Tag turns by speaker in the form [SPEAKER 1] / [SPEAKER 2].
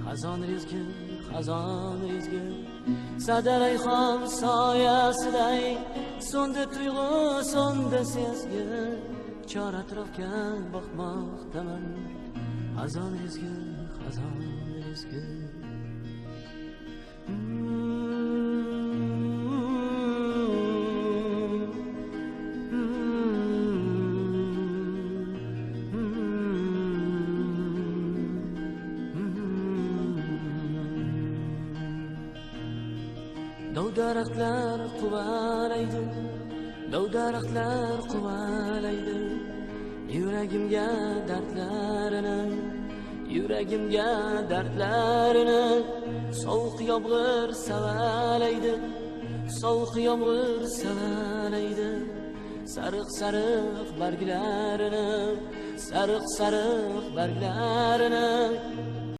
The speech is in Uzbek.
[SPEAKER 1] Xazon rezgin, xazon rezgin, sadarayxon soyasiday so'ndi tuyg'u, so'ndi sezgi, chor atrofga boqmoqdaman. Xazon rezgin, xazon rezgin. Dov daraxtlar quvalaydi, dov daraxtlar quvalaydi, yuragimga dardlarini, yuragimga dardlarini sovuq yomg'ir savalaydi, sovuq yomg'ir savalaydi, sariq sariq barglarini, sariq sariq barglarini.